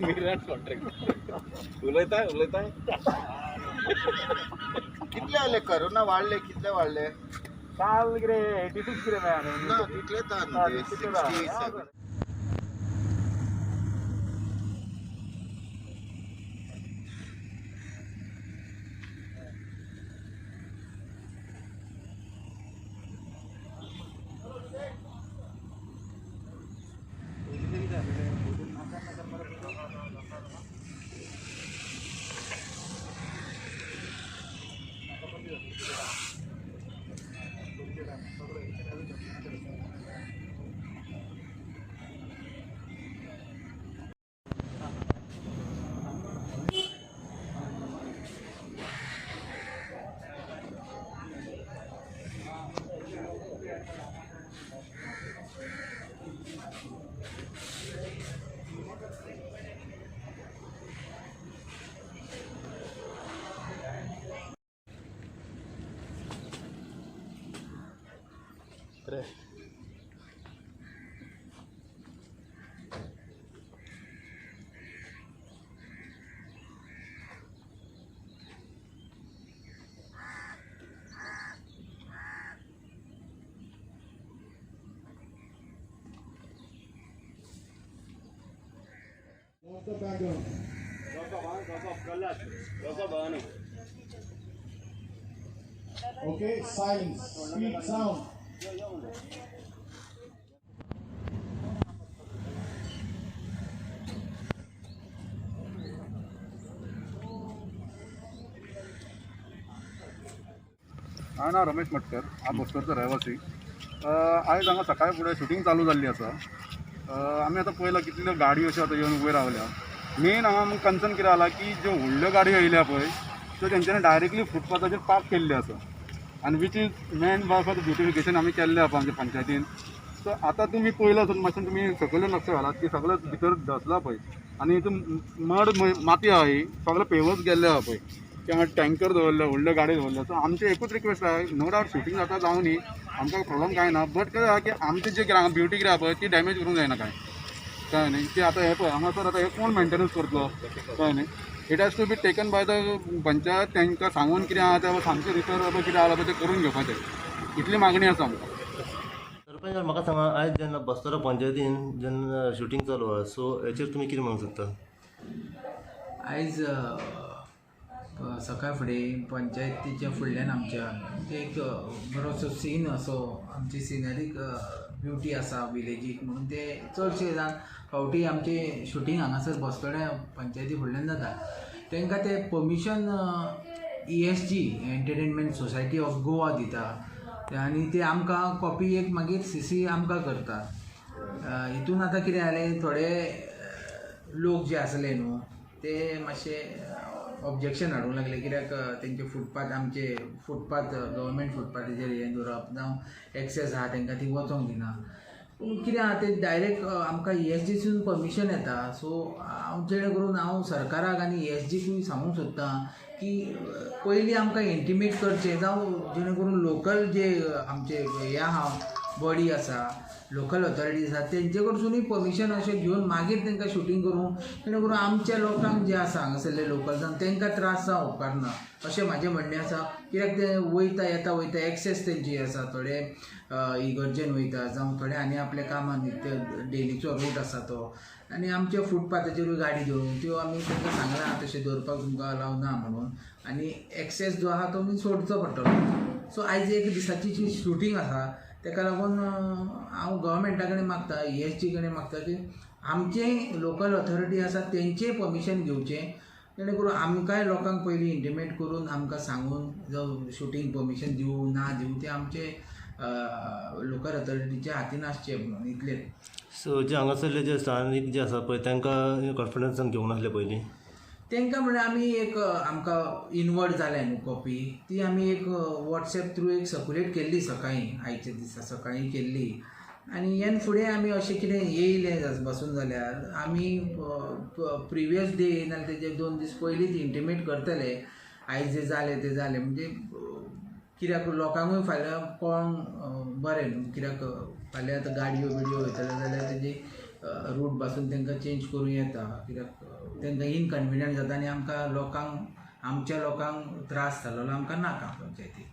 Virat contract उलयता उलयता. कितले आले करोना वाडले, कितले वाडले काल कितें 86 कितें मेळ्ळा ना तितले तर 67. The background. Okay, silence, speed, sound. हांवें नांव रमेश मटकर, हांव बस्तोरचो रहिवासी. आयज हांगा सकाळी फुडें शुटींग चालू जाल्ली आसा. आमी आतां पळयलां कितल्यो गाडयो अश्यो आतां येवन उब्यो रावल्या. मेन हांगा आमकां कन्सर्न कितें जाला की ज्यो व्हडल्यो गाडयो येयल्या पळय त्यो तेंच्यांनी डायरेक्टली फुटपाथाचेर पार्क केल्ल्यो आसा आनी which is meant by for beautification आमी केल्लें आसा आमच्या पंचायतीन. सो आतां तुमी पळयलां आसत मातशें तुमी सकयल्यान लक्ष घालात की सगळें भितर धसलां पळय आनी हितून मड माती आहा ही सगळे पेवर्स गेल्ले आहा पळय की हांगा टँकर दवरले, व्हडल्यो गाडयो दवरल्या. सो आमचें एकूच रिक्वेस्ट आहा, नो डावट शुटींग जाता जावं न्ही, आमकां प्रॉब्लम कांय ना, बट कितें आहा की आमचें जें कितें हांगा ब्युटी कितें आहा पळय ती डॅमेज करूंक जायना कांय, कळ्ळें न्ही. की आतां हें पळय हांगासर आतां हें कोण मेंटेनन्स करतलो, कळ्ळें न्ही. It has to be taken by the panchayat, तांकां सांगून कितें आहा तें सामकें रिपेर कितें आहा पळय तें करून घेवपाचें, इतली मागणी आसा आमकां. सरपंच, म्हाका सांगा, आयज जेन्ना बस्तोरा पंचायतीन जेन्ना शुटींग चालू आहा, सो हेचेर तुमी कितें म्हणूंक सोदता? आयज सकाळ फुडें पंचायतीच्या फुडल्यान आमच्या ते एक बरोसो सीन असो आमची सिनरीक ब्युटी आसा विलेजीक म्हणून ते चडशे जाण फावटी आमचे शुटींग हांगासर बस्तोड्या पंचायती फुडल्यान जाता. तांकां ते permission ESG entertainment society of Goa दिता आनी ते आमकां कॉपी एक मागीर सीसी आमकां करता. हितून आतां कितें जालें, थोडे लोक जे आसले न्हू ते मातशे ऑब्जेक्शन हाडूंक लागले कित्याक तेंचे फुटपाथ आमचे फुटपाथ गव्हर्मेंट फुटपाथाचेर हें दवरप जावं एक्सेस आहा तांकां ती वचोंक दिना. पूण कितें आहा तें डायरेक्ट आमकां ईएसजीसून परमिशन येता. सो हांव जेणे करून हांव सरकाराक आनी ईएसजीकूय सांगूंक सोदतां की पयलीं आमकां इंटिमेट करचें, जावं जेणे करून लोकल जे आमचे हे आहा बॉडी आसा, लोकल ऑथॉरिटीज आसा, तेंचे कडसुनूय परमिशन अशें घेवन मागीर तांकां शुटींग करूंक, जेणे करून आमच्या लोकांक जे आसा हांगासरले लोकल्सांक तांकां त्रास जावं उपकारना अशें म्हाजें म्हणणें आसा. कित्याक ते वयता येता वयता एक्सेस तेंची आसा, थोडे इगर्जेन वयता जावं थोडे आनी आपल्या कामान डेलीचो रूट आसा तो, आनी आमच्या फुटपाथाचेरूय गाडी दवरून त्यो आमी तांकां सांगलां तशें दवरपाक तुमकां अलाव ना म्हणून, आनी एक्सेस जो आहा तो आमी सोडचो पडटलो. सो आयज एक दिसाची जी शुटींग आसा ताका लागून हांव गव्हर्मेंटा कडेन मागता, ईएसजी कडेन मागता की आमचे लोकल ऑथॉरिटी आसा तेंचें परमिशन घेवचें, जेणे करून आमकांय लोकांक पयलीं इंटिमेट करून आमकां सांगून जावं शुटींग परमिशन दिवं ना दिवं तें आमचे लोकल ऑथॉरिटीच्या हातीन आसचें म्हणून इतलें. सो जे हांगासरले जे स्थानीक जे आसा पळय तांकां कॉन्फिडन्सान घेवंक नासले पयलीं तांकां, म्हणल्यार आमी एक आमकां इनवर्ड जालें न्हू कॉपी, ती आमी एक वॉट्सएप थ्रू एक सर्कुलेट केल्ली सकाळीं, आयच्या दिसा सकाळीं केल्ली. आनी हेन फुडें आमी अशें कितें येयलें बसून जाल्यार आमी प्रिवियस डे नाल्यार तेजे 2 दीस पयलींच इंटिमेट करतले आयज जें जालें तें जालें. म्हणजे कित्याक लोकांकूय फाल्यां कळोंक बरें न्हू, कित्याक फाल्यां आतां गाडयो बिडयो वयतले जाल्यार तेजी रूट पासून तांकां चेंज करूं येता, कित्याक तांकां इनकन्विनियंट जाता आनी आमकां लोकांक आमच्या लोकांक त्रास जालो आमकां नाका पंचायतीक.